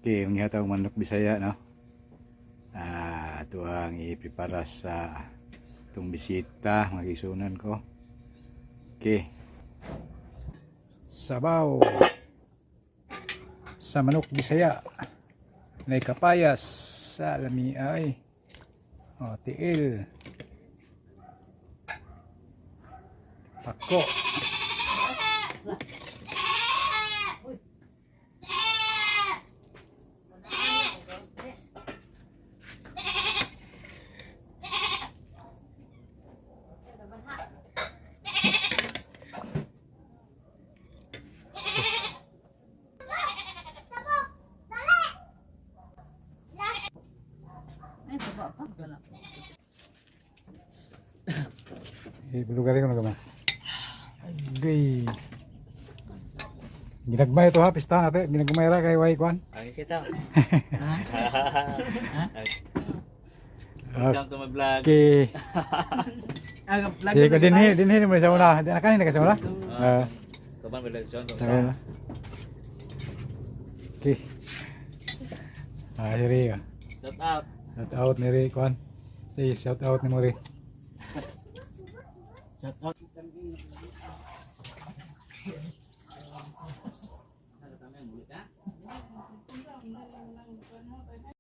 Okay, mangihatag manok Bisaya, no? Ah, ito ang iprepara sa itong bisita, mga kisunan ko. Okay. Sabaw sa manok Bisaya. May kapayas sa lami ay. O, tiil. Pako. Ay, baba pa. Wala. Eh, bulugarin ko na gamay. Agay. Ginagmay ito ha, pista natin. Ginagmay ra kay Way Kwan. Ay, kita. Welcome to my vlog. Okay. Ah, vlog Sige ko dinhi, dinhi mo sa una. Di na kanin ka sa una. Ah, Kaban ba lang siya? tara na. Okay. Ah, si Ria. Shout out. Shout out ni Ria Kwan. Sige, shout out ni Mori. Shout out.